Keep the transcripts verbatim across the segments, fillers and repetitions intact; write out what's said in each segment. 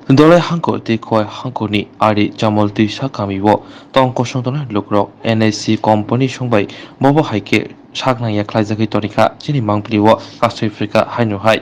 Dolai hangkor tei Khowai hangkorni ari Chamol twisa kamio tong kosong tongnai lukurok N S C company songbai bobo hai khe sak nangya khlaijagwi tonikha chini mangpili o kasui phrikha haino hai.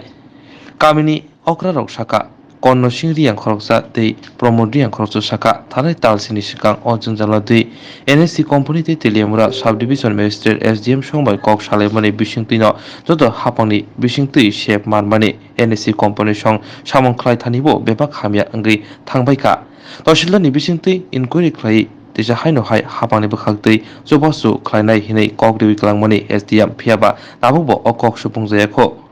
Kamini okrarok sakha, Korno Singh Riyang khoroksa tei Pramod Riyang khoroksa sakha, thanai talsini swkang o jwngjalo twi N S C company tei Teliamura subdivision magistrate S D M songbai kok salaimani bisingtwino joto hapangni bisingtwi sep manmani N S C company song samung khlai thani bo bebak hamya wngwi thangbai kha. Tahsildar ni bisingtwi inquiry khlai tisa haino hai hapangni bwkhaktwi chubachu khlainai hinwi kok riwi kwlangmani S D M, phiyaba tabukbo o kok supungjaya kho.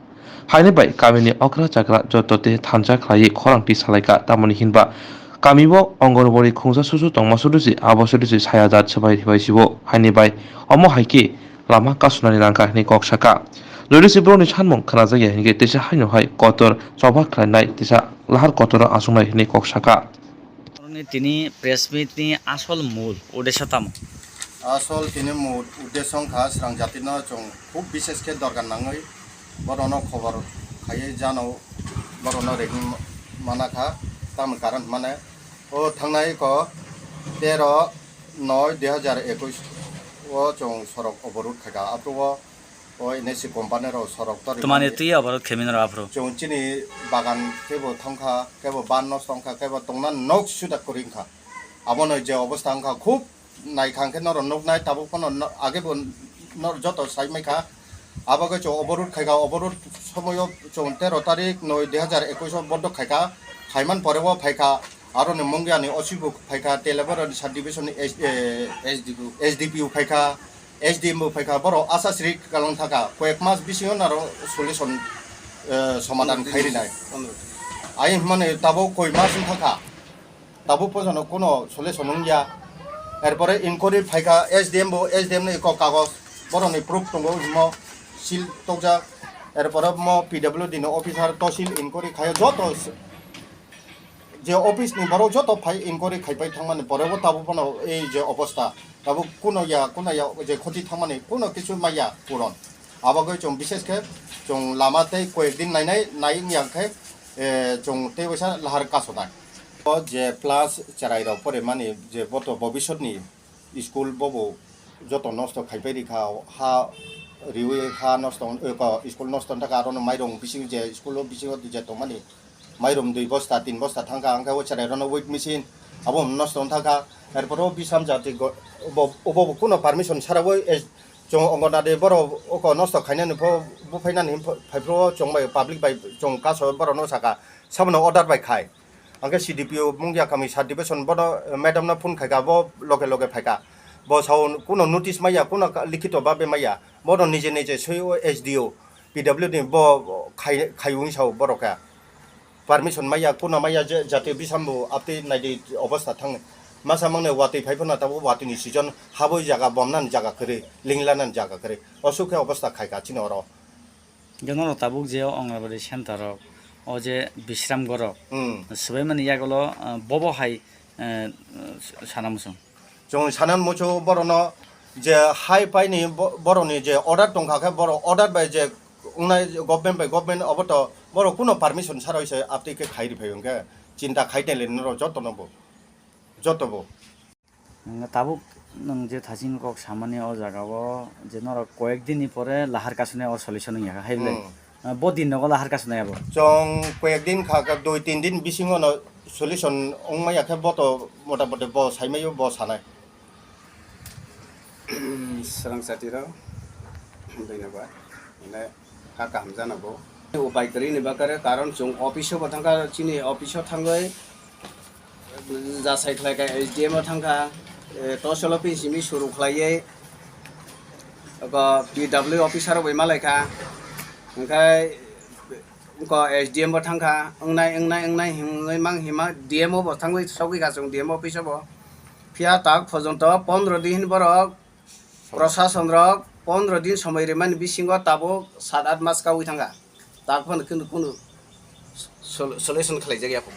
Haini bai kamini okra chakra joto tei thansa khlaiwi khorang twi salaikha, tamoni hinba kamio Anganwadi khungsa susu tongma sudusi abo sudusi saya jat swbai ribai sibo. Haini bai omo hai khe lama kasunani nangkha hinwi kok sakha. Jodi se borokni sanmung khwnajak ya hinkhe tisa haino hai kotor choba khlainai tisa lahar kotoro achuknai hinwi kok sakha. Borokni tini press meet ni asol mul uddesho tamo? Asol tini mul uddesho wngkha swrang jatino chwng khub bishesh khe dorkar nangwi borokno khobor khaiwi jano borokno ring mana kha, tamni karon hwnmane o thangnai ko tero noi dui hajar ekush o chwng sorok oborud khaikha, aphuru o O N S C company rok sorok tori Twmani mani. Twi oborok khemin rw aphuru. Chwng chini bagan kebo thangkha, kebo ban nosto wngkha, kebo tongna nok suda kwrwi wngkha. Abono je obostha wngkha, khub naikha hwnkhe norok nuknai, tabuk phano no-, age bo nor joto sai maikha. Abo khe chwng oborud khaikha, oborud somoio chwng tero tarik noi dui hajar ekush o bondo khaikha, khaiman pore o phaikha, aroni Mungiani O C bo phaikha, Teliamura ni sub division ni S-, eh, S D P o. S D P o phaikha. S D M bo phaikha, borok asa srik kalang thaka, koyek mas bisingo naro solution, eh, somadan khai rinai. Ai hwnmani tabuk koi mas wng thaka, tabuk pojono kuno solution wngya. Erpore inquiry phaikha, S D M bo, S D M ni kok kagoj, borokni proof tongo, himo seal tokjak. Erpore mo P W D ni officer tosil inquiry khaio, joto s-, je office ni borok joto phai inquiry khaipai thangmani pore bo tabuk phano ei je obostha, tabuk kuno ya, kuno ya je khoti thangmani kuno kisu maya puron. Abagwi chwng bishesh khe chwng lama tei koyek din nainai, nai wngya khe, eh, chwng tei waisa lahar kasonai. O je plus cherai rok porimani je boto bobisot ni school bobo joto nosto khaipai rikha, ha riwi ha nosto, eh, ko school nosto wngkha, arono mairung bising je school o bisingo je tongmani, mairum dui bosta, tin bosta thangkha, hwnkhe o cherai rokno weight machine abo nosto wngkha. Erpore o bisam jati go-, bo, obo bo kuno permission sarawi, eh, chwng Anganwadi borok oko nosto khainani pho, buphainani pho, phaiphuru o chwng bai public bai chwng kaso borokno saka, sabono order bai khai. Hwnkhe C D P O Mungia kami sub division bono, eh, madam no phone khaikha, bo loge loge phaikha. Bo sao kuno notice maya, kuno ka-, likhito babe maya, bono nije nije swi o S D O, P W D bo khai, khai wng sao borok kha. Permission maya, kuna maya je jati bisambo aptwi naidi obostha thang. Masa mangne watwi phai phano tabuk watwini season, habwi jaga bomnani jaga kwrwi, linglanani jaga kwrwi. Osuk khe obostha khaikha chini oro. Jono rok tabuk je o Anganwadi center rok, o je Bisram Gorok, hmm, swbaimani yagulo, ah, bobo hai, eh, sana muchung. Chwng sana muchung borokno je hai paini bo-, borokni je order tongkha khe borok order bai je wngnai government bai government obo to borok kuno permission saroi se aptwi khe khai rwphai hwnkhe chinta khai tele norok jotono bo, joto bo. Nwng tabuk nwng je thaching kok samani o jaga o je norok koyek din ni pore lahar kasune o solution wngya kha hai bwle. Hmm. Ah, bo din nogo lahar kasune abo. Chwng koyek din kha, kha dui tin din bisingo no solution wngmaya khe bo to mota moti bo saimaio bo sanai. Swrang chatiro, dhonyobad. Mane, kha kaham jana bo. Upai kwrwi ni bakare, karon chwng office o bo thangkha, chini office o thangwi jasai khlai kha, S D M o thangkha, eh, tocholo pini simi suru khlaiwi, oko P W officer rok bai malaikha, hwnkhe oko S D M bo thangkha, wngnai, wngnai, wngnai himwi mang hima D M o bo thangwi sogwi kha chwng D M office o bo. Phiya tak phojonto pondro din borok Prosason rok pondro din somoi rimani bisingo tabuk sat at mas kaui thangkha. Tak phano kunu, kunu sol-, solution khlai jak ya kho.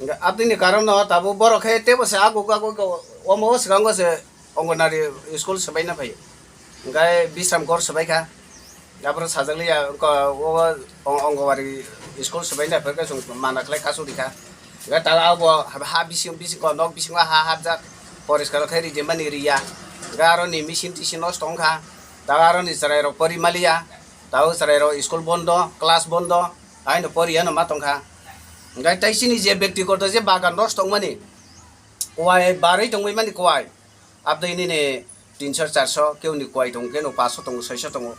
Hwnkhe aboni karon no tabuk borok khe tebo se aguk, aguk, omo swkango se Anganwadi school swbaina phai. Hwnkhe Bisram Gorok swbaikha. Aphuru sajak liya, wngkha, o, o, Anganwadi school swbaina phai khe chwng mana khlai kasu rikha. Ga ta abo ha bising bising ko nok bisingo ha hapjak poriskar khai rijemani riya. Ga aro ni machine tisin nosto wngkha. Ta aro ni chwrai rok pori maliya. Ta o chwrai rok school bondo, class bondo. Aino poriya no ma tongkha. Ga tai chini je bektigoto je bagan nosto wngmani. Kwai barwi tongwi mani kwai. Abdai nini tinso charso, keu ni kwai tongo, keu ni paso tongo, soiso tongo.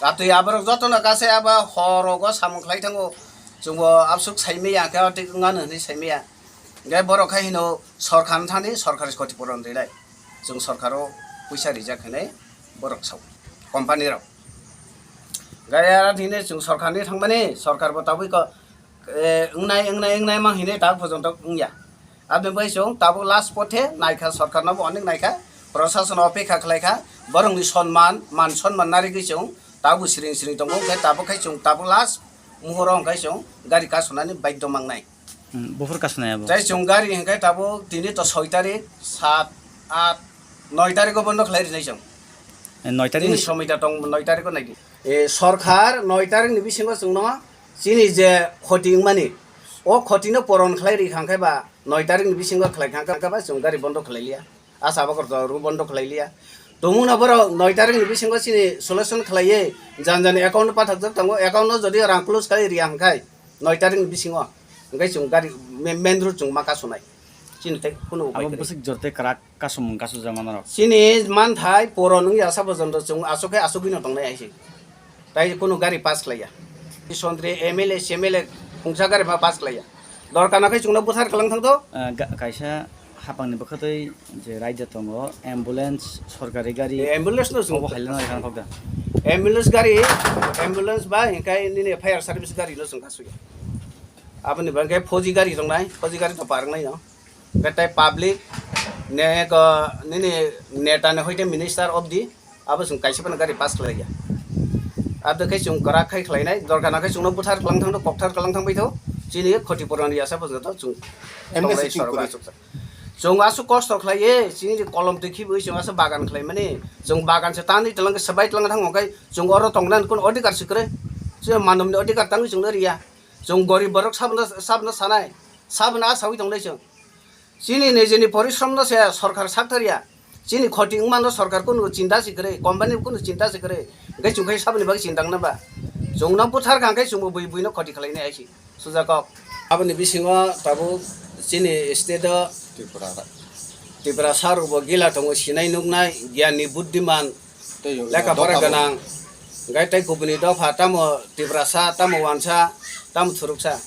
Atwi aborok jotono kase abo horogo samung khlai thango. Chwngbo absuk saimaya, khe otik wngano hinwi saimaya. Hingke borok khai hino sorkar thani, sorkar khoti puron rinai. Chwng sorkaro puisa rijak hinwi borok sao, company rok. Gaya hinwi chwng sorkarni thangmani, sorkarbo tabuk ko, eh, wngnai, wngnai, wngnai mang hinwi tabuk pojonto wngya. Aboni bai chwng tabuk last pothe naikha, sorkarno bo onek naikha, prosason opekha khlaikha, borokni sonman, man sonman narigwi chwng tabuk siring siring tongo, hwnkhe tabuk khai chwng tabuk last muhuro hwnkhe chwng gari kasunani baidhyo mangnai. Hmm, buphur kasunai abo. Tei chwng gari hwnkhe tabuk tini to soi tarik, sat, at, noi tariko bondo khlai rinai chwng. Eh, noi tarik tini ni somoi da tong noi tariko naidi. Eh, sorkar noi tarikni bisingo chwngno chini je khoti wngmani, o khotino poron khlai ri kha khe ba noi tarikni bisingo khlai kha khe ba chwng gari bondo khlai liya. Asa bokor to ru bondo khlai liya. Tumungno borok noi tarikni bisingo chini solution khlaiwi jan jani account pathakjak tongo, account no jodi rang close khai riya hwnkhe noi tarikni bisingo hwnkhe chwng gari me-, main road chwng ma kasunai. Chini tei kunu upai kwrwi. Abo bwswk jor tei kwrak kasumung kasujak manarok. Chini manthai poron wngya sa pojonto chwng aswk khe aswkgwino tongnai hai se. Tai kunu gari pass khlaiya. Sondri M L A, C M L A khungsa gari ma pass khlaiya. Dorkar no khe chwngno buthar kwlang thangdo. Ah, ga-, kaisa hapangni bwkhatwi je raida tongo, ambulance, sorkari gari, eh, ambulance no chwng obo hailano ekhang khokda. Ambulance gari, ambulance ba hinkhai nini fire service gari no chwng kasuya. Aboni bagwi fauji gari tongnai, fauji gari to parwngnai no. Hwnkhe tei public ne ko nini neta ni hoite minister of the abo chwng kaisa phano gari pass khlaiya. Abo khe chwng kwrak khai khlainai, dorkar na khe chwngno buthar kwlang thangno, kokthar kwlang thang baitho, chini khoti puron ya sa photo chwng. M D C tonglai chwng sorok kwrwi. Achukjak. Chwng aswk kosto khlaiwi, chini kolom twi khibiwi chwng aswk bagan khlaimani, chwng bagan se tanwi twlang khe swbai twlang thang hwnkhe chwng oro tongna kun odhikar se kwrwi, chwng manomni odhikar tangwi chwngno riya, chwng gorib borok sabno, sabno sanai, sabno asawi tongnai chwng. Chini nijini porishrom no se sorkar sakthar ya. Chini khoti wngmano sorkar kunu chinta se kwrwi, company kunu chinta se kwrwi. Hwnkhe chwng khe saboni bagwi chinta wngna ba? Chwngno buthar kha hwnkhe chwngbo bui buino khoti khlainai hai se. Sujakok. Aboni bisingo tabuk chini state o Tripura. Tiprasa rokbo gila tongo, sinai nuknai, gyanni, buddhiman, tei lekha pora dopha gwnang, hwnkhe tei kubuni dopha tamo Tiprasa, tamo wansa, tamo thuruksa.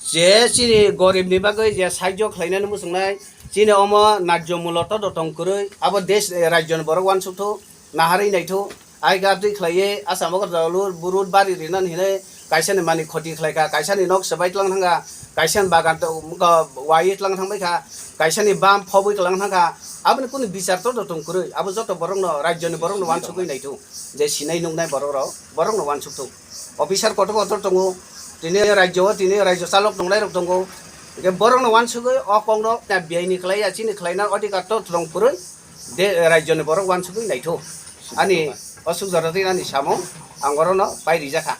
Je chini goribni bagwi je sahajyo khlainani muchungnai, chini omo najjo mulo todo tong kwrwi, abo desh, eh, rajyoni borok uansukthok, naharwi naithok, ai gabjwi khlaiwi Assam o rud bari rinani hinwi kaisani mani khoti khlaikha, kaisani nok swbai tlang thangkha, kaisani bagan to, wngkha waiwi tlang thangbaikha, kaisani bam phobwi tlang thangkha, aboni kunu bichar todo tong kwrwi, abo joto borokno, rajyoni borokno uansukwi naithok, je sinai nuknai borokrok, borokno uansukthok. Officer kotor kotor tongo, tini rajyo o, tini rajyo chalok tongnai rok tongo, hwnkhe borokno uansukwi o kokno biyai ni khlaiya, chini khlaina odhikar to tong kwrwi, de, rajyoni borok uansukwi naithok. Ani o suk jora twi ani samung ang orono pai rijak kha.